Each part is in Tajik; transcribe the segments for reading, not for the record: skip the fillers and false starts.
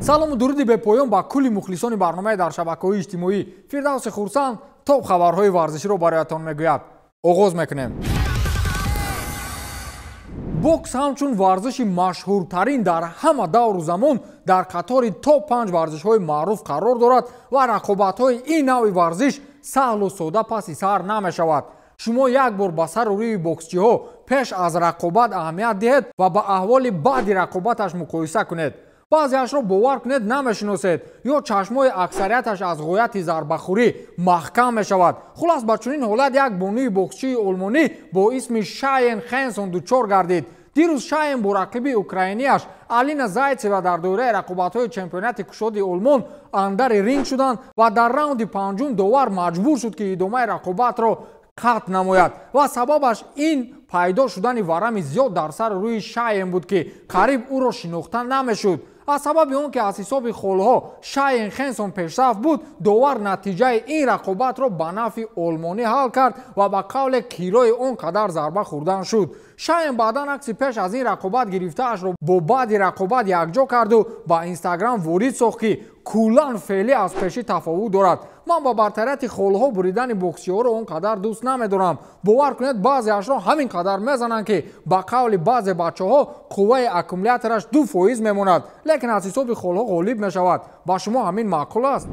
Салому дуруди бепоён ба кулли мухлисони барномаи дар шабакаҳои иҷтимоӣ. Фирдавси Хурсанд топ хабарҳои варзиширо бароятон мегӯяд. Оғоз мекунем. Бокс ҳамчун варзиши машҳуртарин дар ҳама давру замон дар қатори топ 5 варзишҳои маъруф қарор дорад ва рақобатҳои ин навъи варзиш саҳлу сода паси сар намешавад. Шумо як бор ба сару рӯи боксчиҳо пеш аз рақобат аҳамият диҳед ва ба аҳволи баъди рақобаташ муқоиса кунед. Баъзеашро бовар кунед намешиносед ё чашмҳои аксарияташ аз ғояти зарбахӯрӣ маҳкам мешавад. Хулас, ба чунин ҳолат як бонуи боксчии олмонӣ бо исми Шайен Хенсон дучор гардид. Дирӯз Шайен бо рақиби украинияш Алина Зайцева дар доираи рақобатҳои чемпионати кушоди Олмон андари ринг шуданд ва дар раунди панҷум довар маҷбур шуд, ки идомаи рақобатро қатъ намояд ва сабабаш ин пайдо шудани варами зиёд дар сари рӯи Шайен буд, ки қариб ӯро шинохта намешуд. Аз сабаби он ки аз ҳисоби холҳо Шайен Хенсон пешрафт буд, довар натиҷаи ин рақобатро ба нафъи олмонӣ ҳал кард ва ба қавле кирои он қадар зарба хӯрдан шуд. Шайен баъдан акси пеш аз ин рақобат гирифтаашро бо баъди рақобат якҷо карду ба Инстаграм ворид сохт, ки куллан феълӣ аз пешӣ тафовут дорад. Ман ба бартарияти холҳо буридани боксчиҳоро он қадар дӯст намедорам. Бовар кунед, баъзеашро ҳамин қадар мезананд, ки ба қавли баъзе бачаҳо қувваи аккумулятораш 2% мемонад, лекин аз ҳисоби холҳо ғолиб мешавад. Ба шумо ҳамин маъқул аст?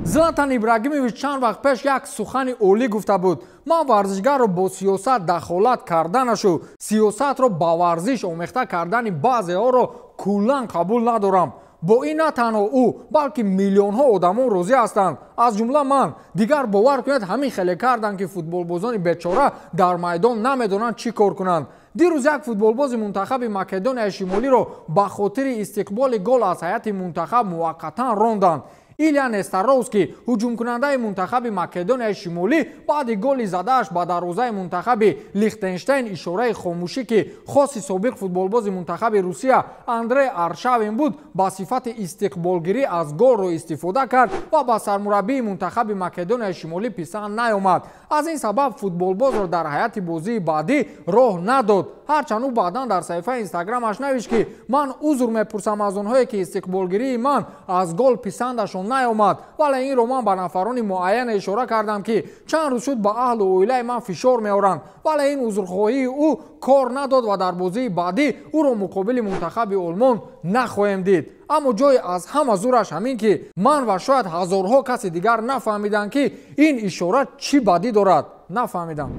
Златан Ибрагимович чанд вақт пеш як сухани олӣ гуфта буд: ман варзишгарро бо сиёсат дахолат карданашу сиёсатро ба варзиш омехта кардани баъзеҳоро куллан қабул надорам. Бо ин на танҳо ӯ, балки миллионҳо одамон розӣ ҳастанд, аз ҷумла ман. Дигар бовар кунед, ҳамин хеле карданд, ки футболбозони бечора дар майдон намедонанд чӣ кор кунанд. Дирӯз як футболбози мунтахаби Македонияи Шимолиро ба хотири истиқболи гол аз ҳайати мунтахаб муваққатан ронданд. Илья Нестаровский, ҳуҷумкунандаи мунтахаби Македонияи Шимолӣ, баъди голи задааш ба дарвозаи мунтахаби Лихтенштейн ишораи хомӯшӣ, ки хоси собиқ футболбози мунтахаби Русия Андрей Аршавин буд, ба сифати истиқболгирӣ аз голро истифода кард ва ба сармураббии мунтахаби Македонияи Шимолӣ писанд наёмад. Аз ин сабаб футболбозро дар ҳайати бозии баъдӣ роҳ надод. Ҳарчанд ӯ баъдан дар саҳифаи Инстаграмаш навишт, ки ман узр мепурсам аз онҳое, ки истиқболгирии ман аз гол писандашон наёмад, вале инро ман ба нафарони муайяне ишора кардам, ки чанд рӯз шуд ба аҳлу оилаи ман фишор меоранд. Вале ин узрхоҳии ӯ кор надод ва дар бозии баъдӣ ӯро муқобили мунтахаби Олмон нахоҳем дид. Аммо ҷои аз ҳама зураш ҳамин, ки ман ва шояд ҳазорҳо каси дигар нафаҳмиданд, ки ин ишора чӣ бадӣ дорад. Нафаҳмидам.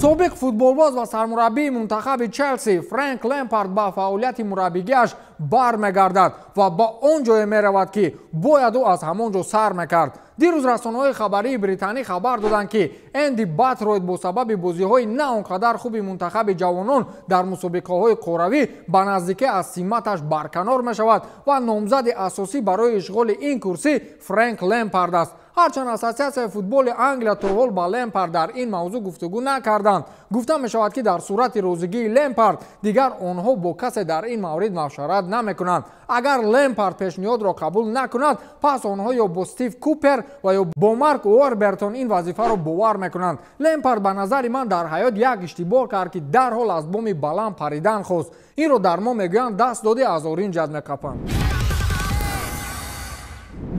Собиқ футболбоз ва сармураббии мунтахаби Челси Фрэнк Лемпард ба фаъолияти мураббигиаш бармегардад ва ба он ҷое меравад, ки бояд ӯ аз ҳамон ҷо сар мекард. Дирӯз расонаҳои хабарии Британӣ хабар доданд, ки Энди Батройд бо сабаби бозиҳои на он қадар хуби мунтахаби ҷавонон дар мусобиқаҳои қоравӣ ба наздикӣ аз симаташ барканор мешавад ва номзади асосӣ барои ишғоли ин курсӣ Фрэнк Лемпард аст. Ҳарчанд Ассотсиатсияи футболи Англия то ҳол ба Лемпард дар ин мавзӯъ гуфтугӯ накарданд. Гуфта мешавад, ки дар сурати розигии Лемпард дигар онҳо бо касе дар ин маврид машварат намекунанд. Агар Лемпард пешниҳодро қабул накунад, пас онҳо ё бо Стив Купер ва ё бо Марк Уорбертон ин вазифаро бовар мекунанд. Лемпард ба назари ман дар ҳаёт як иштибоҳ кард, ки дарҳол аз боми баланд паридан хост. Инро дар мо мегӯянд: даст додӣ, аз оринҷат меқапанд.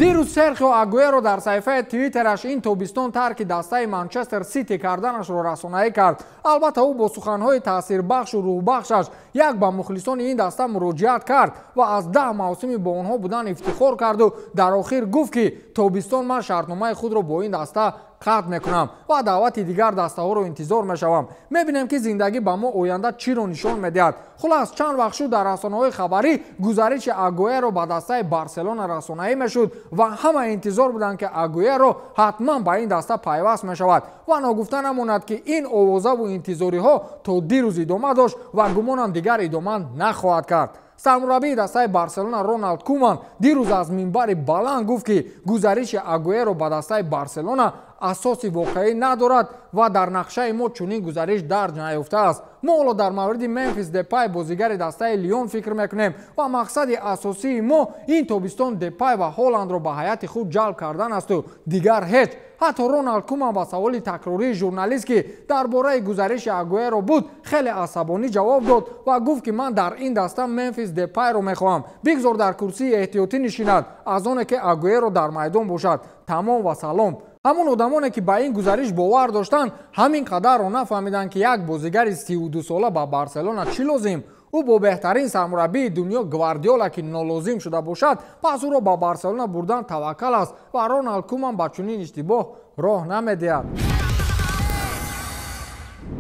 Дирӯз Серхио Агуэро дар саҳифаи Твиттераш ин тобистон тарки дастаи Манчестер Сити карданашро расонаӣ кард. Албатта, ӯ бо суханҳои таъсирбахшу рӯҳбахшаш як ба мухлисони ин даста муроҷиат кард ва аз 10 мавсими бо онҳо будан ифтихор карду дар охир гуфт, ки тобистон ман шартномаи худро бо ин даста қатъ мекунам ва даъвати дигар дастаҳоро интизор мешавам. Мебинем, ки зиндагӣ ба мо оянда чиро нишон медиҳад. Хулас, чанд вақт шуд дар расонаҳои хабарӣ гузариши Агуэро ба дастаи Барселона расонаӣ мешуд ва ҳама интизор буданд, ки Агуэро ҳатман ба ин даста пайваст мешавад. Ва ногуфта намонад, ки ин овозаву интизориҳо то дирӯз идома дошт ва гумонам дигар идома нахоҳад кард. Сармураббии дастаи Барселона Роналд Куман дирӯз аз минбари баланд гуфт, ки гузариши Агуэро ба дастаи Барселона асоси воқеӣ надорад ва дар нақшаи мо чунин гузариш дарҷ наёфтааст. Мо ҳоло дар мавриди Мемфис Депай, бозигари дастаи Лион, фикр мекунем ва мақсади асосии мо ин тобистон Депай ва Ҳоландро ба ҳайати худ ҷалб кардан асту дигар ҳеҷ. Ҳатто Роналд Куман ба саволи такрории журналист, ки дар бораи гузариши Агуэро буд, хеле асабонӣ ҷавоб дод ва гуфт, ки ман дар ин даста Мемфис Депайро мехоҳам, бигзор дар курсии эҳтиётӣ нишинад, аз оне ки Агуэро дар майдон бошад. Тамом ва салом. Ҳамон одамоне, ки ба ин гузариш бовар доштанд, ҳамин қадарро нафаҳмиданд, ки як бозигари 32сола ба Барселона чӣ лозим. Ӯ бо беҳтарин сармураббии дунё Гвардиола, ки нолозим шуда бошад, пас ӯро ба Барселона бурдан таваккал аст ва Роналд Куман ба чунин иштибоҳ роҳ намедиҳад.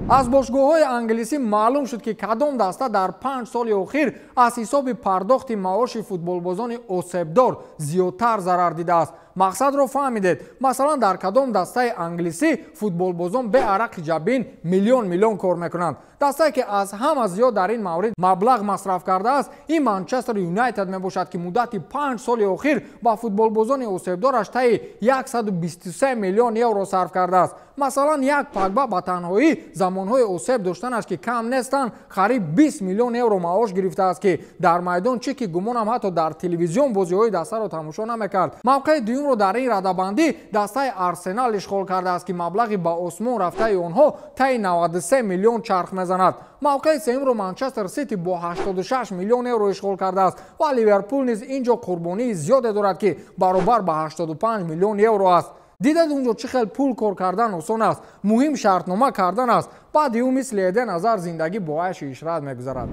Аз бошгоҳҳои англисӣ маълум шуд, ки кадом даста дар 5 соли охир аз ҳисоби пардохти маоши футболбозони осебдор зиёдтар зарар дидааст. Мақсадро фаҳмидед. Масалан, дар кадом дастаи англисӣ футболбозон бе арақи ҷабин миллион миллион кор мекунанд? Дастае, ки аз ҳама зиёд дар ин маврид маблағ масраф кардааст, ин Манчестер Юнайтед мебошад, ки муддати 5 соли охир ба футболбозони осебдораш таи 123 миллион евро сарф кардааст. Масалан, як Погба ба танҳоӣ замонҳои осеб доштанаш, ки кам нестанд, қариб 20 миллион евро маош гирифтааст, ки дар майдон чӣ, ки гумонам ҳатто дар телевизион бозиҳои дастаро тамошо намекард. Мавқеи дуюмро дар ин радабандӣ дастаи Арсенал ишғол кардааст, ки маблағи ба осмон рафтаи онҳо таи 93 миллион чарх мезанад. Мавқеи сеюмро Манчестер Сити бо 86 миллион евро ишғол кардааст ва Ливерпул низ ин ҷо қурбонии зиёде дорад, ки баробар ба 85 миллион евро аст. Дидед, унҷо чӣ хел пул кор кардан осон аст? Муҳим шартнома кардан аст. Баъди ӯ мисли Эден Азар зиндагӣ бо айшу ишрат мегузарад.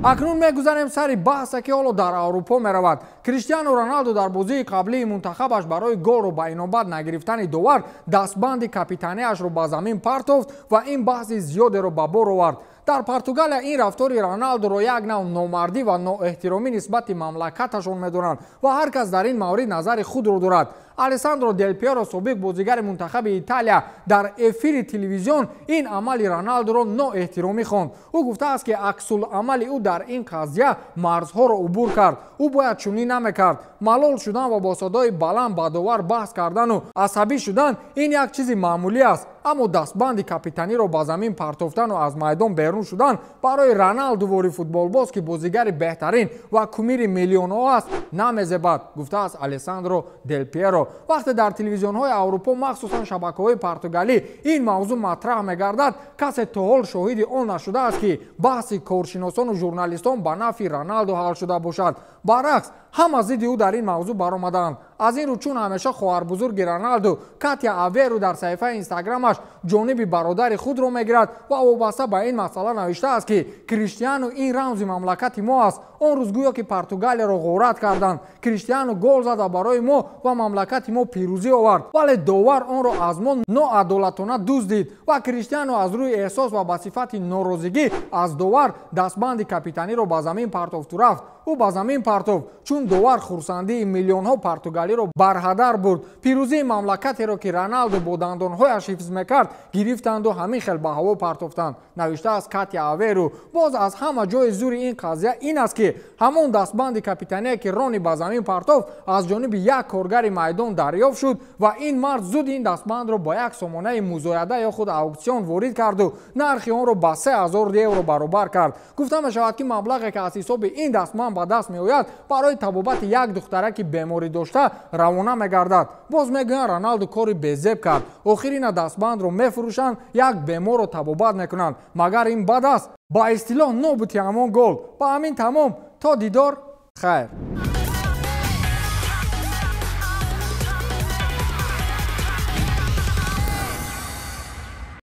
Акнун мегузарем сари баҳсе, ки ҳоло дар Аврупо меравад. Криштиану Роналду дар бозии қаблии мунтахабаш барои голро ба инобат нагирифтани довар дастбанди капитаниашро ба замин партофт ва ин баҳси зиёдеро ба бор овард. Дар Португалия ин рафтори Роналдуро як нав номардӣ ва ноэҳтиромӣ нисбати мамлакаташон медонанд ва ҳар кас дар ин маврид назари худро дорад. Алессандро Дел Пьеро, собиқ бозигари мунтахаби Италия, дар эфири телевизион ин амали Роналдуро ноэҳтиромӣ хонд. Ӯ гуфтааст, ки аксуламали ӯ дар ин қазия марзҳоро убур кард, ӯ бояд чунин намекард. Малол шудан ва бо садои баланд ба довар баҳс кардану асабӣ шудан ин як чизи маъмулӣ аст, аммо дастбанди капитаниро ба замин партофтану аз майдон берун шудан барои Роналдувори футболбоз, ки бозигари беҳтарин ва кумири миллионҳо аст, намезебад, гуфтааст Алессандро Дел Пьеро. Вақте дар телевизионҳои Аврупо, махсусан шабакаҳои португалӣ, ин мавзӯъ матраҳ мегардад, касе то ҳол шоҳиди он нашудааст, ки баҳси коршиносону журналистон ба нафъи Роналду ҳал шуда бошад. Баръакс, ҳама зидди ӯ дар ин мавзӯъ баромаданд. Аз ин рӯ, чун ҳамеша, хоҳарбузурги Роналду Катя Аверу дар саҳифаи Инстаграмаш ҷониби бародари худро мегирад ва вобаста ба ин масъала навиштааст, ки Криштиану ин рамзи мамлакати мо аст. Он рӯз гӯё ки Португалияро ғорат карданд. Криштиану гол зад ва барои мо ва мамлакати мо пирӯзӣ овард, вале довар онро аз мо ноадолатона дуздид ва Криштиану аз рӯи эҳсос ва ба сифати норозигӣ аз довар дастбанди капитаниро ба замин партофту рафт. Ӯ ба замин партофт, чун довар хурсандии миллионҳо португалиро барҳадар бурд. Пирӯзии мамлакатеро, ки Роналду бо дандонҳояш ҳифз мекард, гирифтанду ҳамин хел ба ҳаво партофтанд, навиштааст Катя Аверу. Боз аз ҳама ҷои зури ин қазия ин аст, ки ҳамон дастбанди капитание, ки Рони ба замин партофт, аз ҷониби як коргари майдон дарёфт шуд ва ин мард зуд ин дастбандро ба як сомонаи музояда ё худ ауксион ворид карду нархи онро ба 3000 евро баробар кард. Гуфта мешавад, ки маблағе, ки аз ҳисоби ин дастбанд ба даст меояд, барои табобати як духтараки беморӣ дошта равона мегардад. Боз мегӯянд, Роналду кори безеб кард. Охир ина дастбандро мефурӯшанд, як беморро табобат мекунанд. Магар ин бад аст? Ба истилоҳ, нобути ҳамон гол. Ба ҳамин тамом, то дидор, хайр.